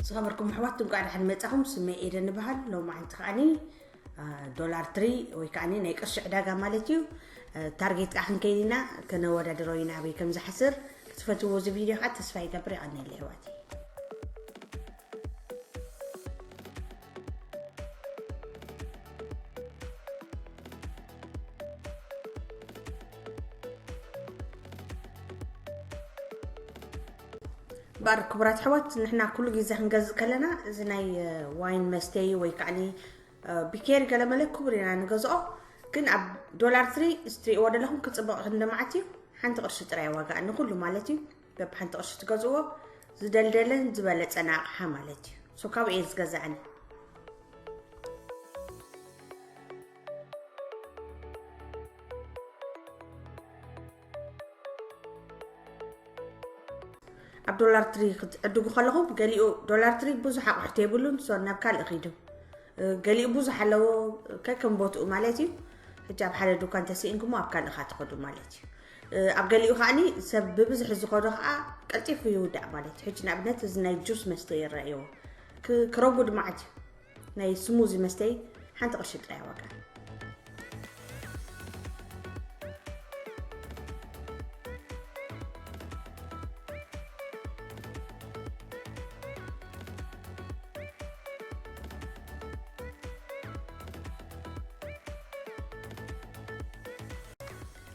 ዝኸበርኩም ኣሕዋት፣ እንኳዕ ደሓን መጻኹም። ስመይ ኤደን ይበሃል። ሎማዓንቲ ከዓኒ፣ አ፣ ዶላር ትሪ ወይ ከዓኒ ናይ ቅርሺ ዕዳጋ ማለት እዩ። አ፣ ታርጌት ከዓ ክንከይድ ኢና፣ ከነወዳድሮ ኢና ኣበይ ከም ዝሓስር። ክትፈትዎ እዚ ቪድዮ ከዓ ተስፋ ይገብር። የቐንየለይ ኣሕዋተይ። እምበኣር ክቡራት ኣሕዋት፣ ንሕና ኩሉ ግዜ ክንገዝእ ከለና፣ እዚ ናይ፣ እ፣ ዋይን መስተይ ወይ ከዓኒ፣ እ፣ ቢኬሪ ገለ መለ ክቡር ኢና ንገዝኦ። ግን ኣብ ዶላር ትሪ፣ እዚ ትሪእዎ ዘለኹም ክጽብቕ ክንዲ መዓት እዩ። ሓንቲ ቅርሺ ጥራይ ዋጋ ንኹሉ ማለት እዩ። በብ ሓንቲ ቅርሺ ትገዝእዎ፣ ዝደልደለን ዝበለጸን ኣቕሓ ማለት እዩ። ሶ ካብኡ እየ ዝገዛእኒ። ኣብ ዶላር ትሪ ክትዕድጉ ከለኹም፣ ገሊኡ ዶላር ትሪ ብዙሕ ኣቑሑት የብሉን፣ ሶ ናብ ካልእ ኺዱ። እ፣ ገሊኡ ብዙሕ ኣለዎ፣ ከከም ቦትኡ ማለት እዩ። ሕጂ ኣብ ሓደ ዱኳን ተስኢንኩሞ ኣብ ካልእ ኻ ትኸዱ ማለት እዩ። እ፣ ኣብ ገሊኡ ከዓኒ ሰብ ብብዝሒ ዝኸዶ ከዓ ቀልጢፉ ይውዳእ ማለት እዩ። ሕጂ ንኣብነት እዚ ናይ ጁስ መስተ ይረኣይዎ። ክ-፣ ክረጉድ መዓት እዩ። ናይ ስሙዚ መስተይ ሓንቲ ቅርሺ ጥራይ ዋጋ።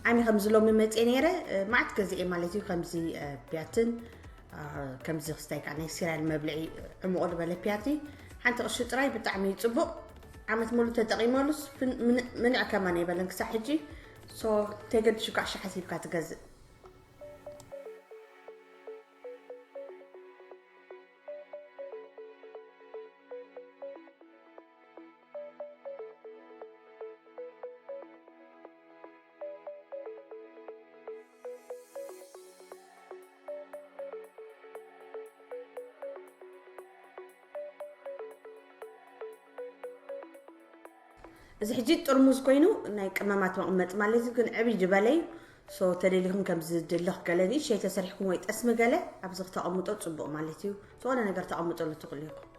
ኣነ ከምዚ ሎሚ መፅየ ነይረ፣ እ፣ መዓት ገዚኤ ማለት እዩ። ከምዚ፣ እ፣ ቢያትን፣ እ፣ ከምዚ ክስታይ ከዓ ናይ ሲራል መብልዒ ዕሙቕ ዝበለ ፒያቲ ሓንቲ ቅርሺ ጥራይ ብጣዕሚ እዩ ፅቡቕ። ዓመት ሙሉ ተጠቒመሉስ ፍን-፣ ምን-፣ ምንዕ ከማን ኣይበለን ክሳዕ ሕጂ። ሶ ተገድሹ ከዓ ሽሓት ሂብካ ትገዝእ። እዚ ሕጂ ጥርሙዝ ኮይኑ ናይ ቀመማት መቐመጢ ማለት እዩ፣ ግን ዕብይ ዝበለ እዩ። ሶ ተደሊኹም ከምዚ ድልኽ ገለ ንእሽተይ ተሰሪሕኩም ወይ ጠስሚ ገለ ኣብዚ ክተቐምጦ ጽቡቕ ማለት እዩ። ዝኾነ ነገር ተቐምጠሉ ትኽእሉ ኢኹም።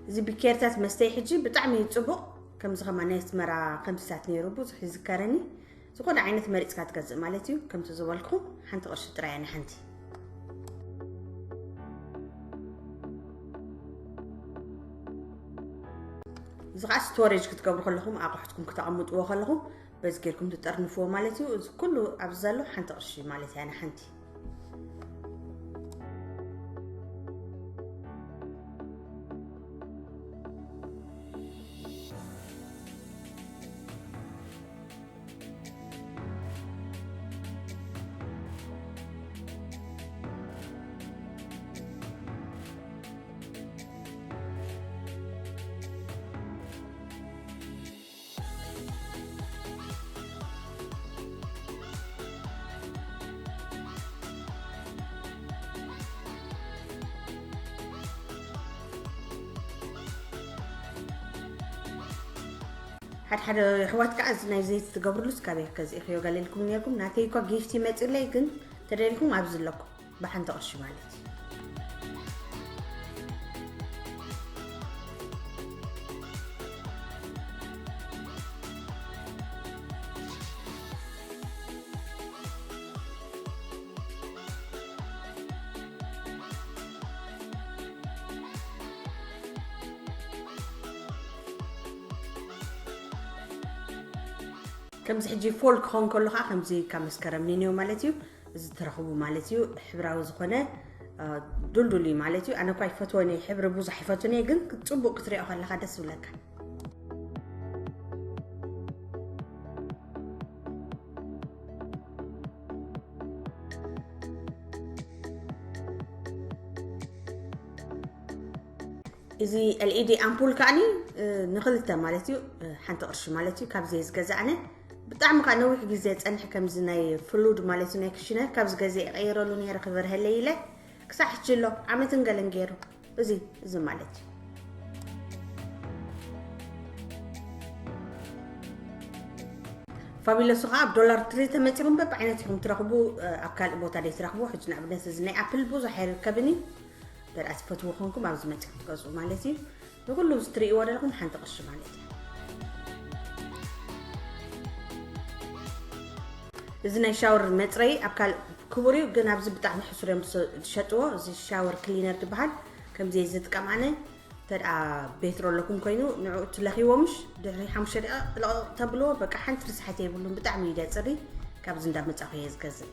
እዚ ቢኬርታት መስተይ ሕጂ ብጣዕሚ እዩ ጽቡቕ። ከምዚ ከማን ናይ ኣስመራ ከምዚታት ነይሩ ብዙሕ ይዝከረኒ። ዝኾነ ዓይነት መሪጽካ ትገዝእ ማለት እዩ። ከምቲ ዝበልኩ ሓንቲ ቅርሺ ጥራይ እያ ንሓንቲ። እዚ ኸዓ ስቶሬጅ ክትገብሩ ከለኹም፣ ኣቑሑትኩም ክተቐምጥዎ ከለኹም፣ በዚ ጌርኩም ትጠርንፍዎ ማለት እዩ። እዚ ኩሉ ኣብዚ ዘሎ ሓንቲ ቅርሺ ማለት እያ ንሓንቲ። ሓደ ሓደ ኣሕዋት ከዓ እዚ ናይ ዘይቲ ትገብርሉስ ካበይ ከዚእኽዮ ገለ ኢልኩም ነርኩም። ናተይ እኳ ጊፍት ይመፅለይ፣ ግን ተደሊኹም ኣብዚ ኣለኩም ብሓንቲ ቅርሺ ማለት እዩ። ከምዚ ሕጂ ፎል ክኸውን ከሎ ከዓ ከምዚ ካብ መስከረም ኒንዮ ማለት እዩ። እዚ ትረኽቡ ማለት እዩ። ሕብራዊ ዝኾነ፣ እ፣ ዱልዱል እዩ ማለት እዩ። ኣነ እኳ ይፈትወን እየ፣ ሕብሪ ብዙሕ ይፈትወን እየ፣ ግን ጽቡቕ ክትሪኦ ከለኻ ደስ ይብለካ። እዚ ኤልኢዲ ኣምፑል ከዓኒ ንክልተ ማለት እዩ፣ ሓንቲ ቅርሺ ማለት እዩ። ካብዚ ዝገዛእነ ብጣዕሚ ከዓ ነዊሕ ግዜ ፀንሕ፣ ከምዚ ናይ ፍሉድ ማለት እዩ፣ ናይ ክሽነ ካብዚ ገዜ ይቀይረሉ ነይረ ክበርሀለይ ኢለ ክሳዕ ሕጂ ኣሎ፣ ዓመትን ገለን ገይሩ። እዚ እዚ ማለት እዩ። ፋቢለሱ ከዓ ኣብ ዶላር ትሪ ተመፂኹም በብ ዓይነት ኢኹም ትረኽቡ። ኣብ ካልእ ቦታ ደይ ትረኽቡ። ሕጂ ንኣብነት እዚ ናይ ኣፕል ብዙሕ ኣይርከብን እዩ። ደኣ ትፈትዎ ኮንኩም ኣብዚ መፂኹም ትገዝኡ ማለት እዩ። ንኩሉ እዚ ትርእይዎ ዘለኹም ሓንቲ ቅርሺ ማለት እዩ። እዚ ናይ ሻወር መፅረይ ኣብ ካልእ ክቡር እዩ፣ ግን ኣብዚ ብጣዕሚ ሕሱር እዮም ዝሸጥዎ። እዚ ሻወር ክሊነር ዝበሃል ከምዚ ዝጥቀም ኣነ። ተደኣ ቤትሮ ኣለኩም ኮይኑ ንዕኡ ትለኽይዎ ምሽ ድሕሪ ሓሙሽተ ደቂቃ ጥለቕ ተብልዎ፣ በቃ ሓንቲ ርስሓት የብሉን። ብጣዕሚ እዩ ደፅሪ። ካብዚ እንዳመፃኹ እየ ዝገዝእ።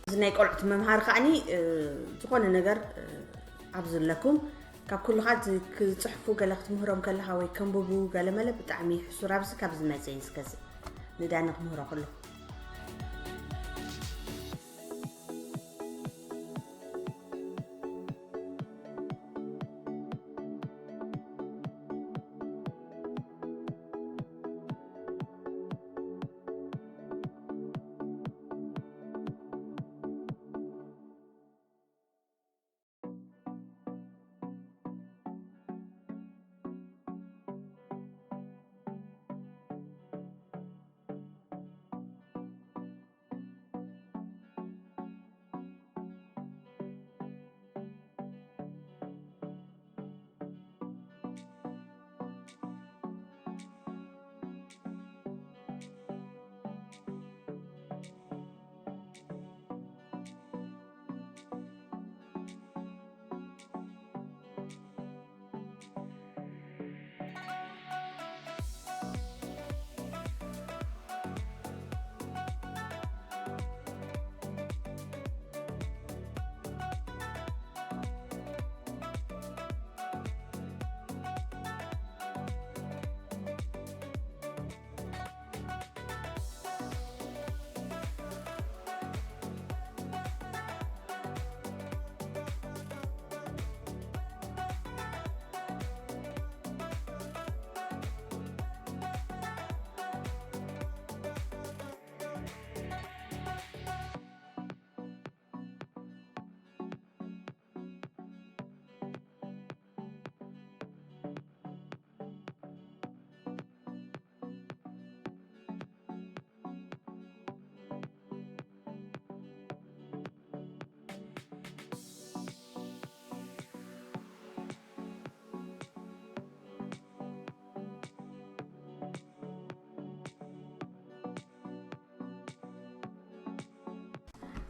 እዚ ናይ ቆልዑት መምሃሪ ከዓኒ ዝኾነ ነገር ኣብዚ ኣለኩም። ካብ ኩልኻ ክፅሕፉ ገለ ክትምህሮም ከለኻ ወይ ከንብቡ ገለ መለ ብጣዕሚ ሕሱር ኣብዚ ካብ ዝመፀ እዩ ዝገዝእ። ንዳኒ ክምህሮ ከለኹ።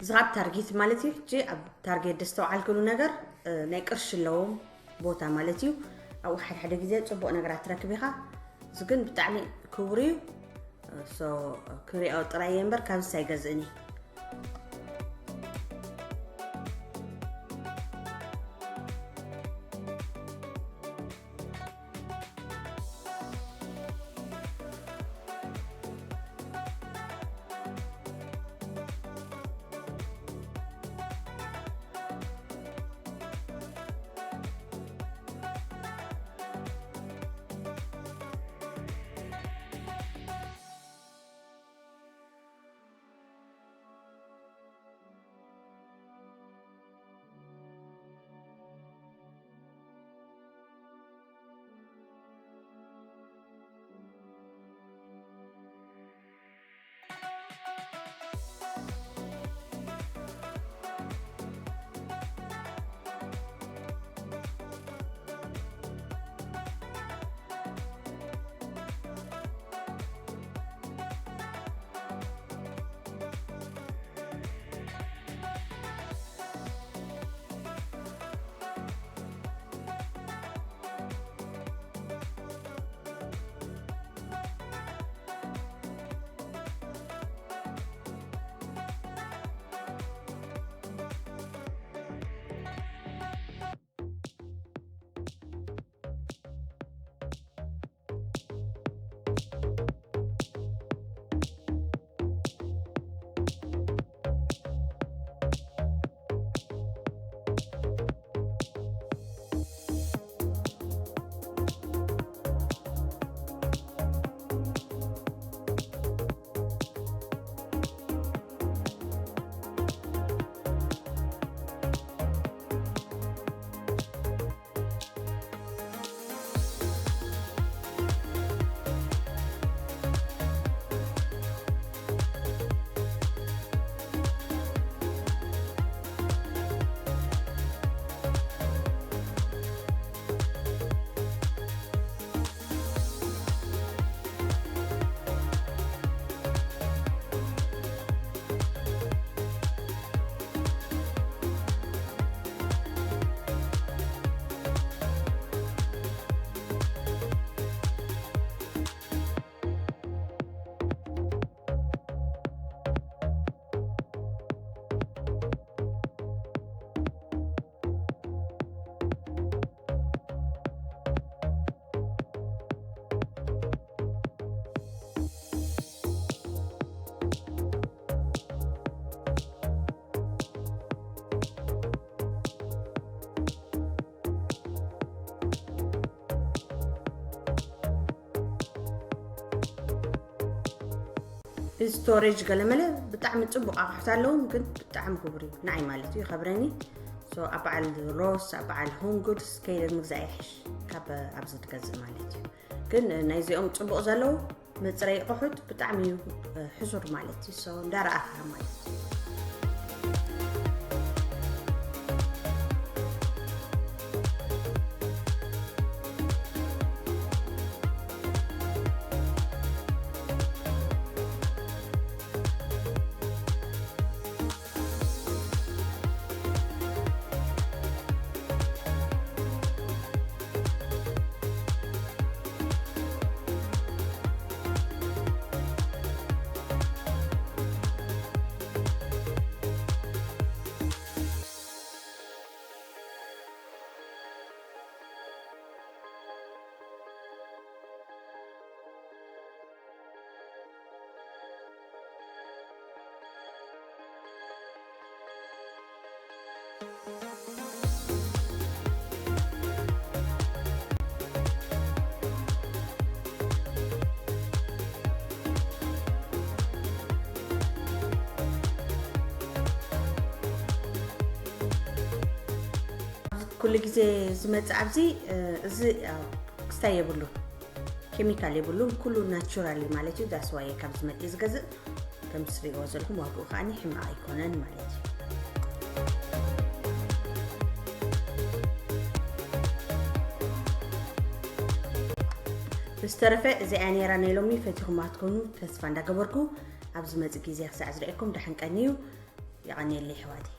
እዚ ካብ ታርጌት ማለት እዩ። ሕጂ ኣብ ታርጌት ደስተውዓልክሉ ነገር ናይ ቅርሺ ኣለዎም ቦታ ማለት እዩ። ኣብኡ ሓደ ሓደ ግዜ ፅቡቅ ነገራት ትረክብ ኢኻ። እዚ ግን ብጣዕሚ ክቡር እዩ። ሶ ክሪኦ ጥራይ እየ እምበር ካብዚ ኣይገዝእን እየ። ስቶሬጅ ገለመለ ብጣዕሚ ጽቡቕ ኣቑሑት ኣለዎም፣ ግን ብጣዕሚ ክቡር እዩ ንዓይ ማለት እዩ፣ ይኸብረኒ። So ኣብ በዓል ሮስ፣ ኣብ በዓል ሆም ጉድስ ከይደ ምግዛእ ይሕሽ ካብ ኣብዚ ትገዝእ ማለት እዩ። ግን ናይዚኦም ጽቡቕ ዘለዉ መጽረይ ኣቑሑት ብጣዕሚ እዩ ሕሱር ማለት እዩ። So እንዳረኣኻ ማለት እዩ። ኩሉ ግዜ ዝመጽእ ኣብዚ እዚ ክስታይ የብሉ፣ ኬሚካል የብሉን፣ ኩሉ ናቹራሊ ማለት እዩ። That's why ካብ ዝመጽእ ዝገዝእ። ከም ትሪእዎ ዘለኹም ዋግኡ ከዓኒ ሕማቕ ኣይኮነን ማለት እዩ። ብዝተረፈ እዚኣ ነይራ ናይ ሎሚ። ፈቲኹማ ትኮኑ ተስፋ እንዳገበርኩ፣ ኣብ ዝመጽእ ግዜ ክሳዕ ዝርእየኩም ደሓን ቀንዩ። የቐንየለይ ኣሕዋተይ።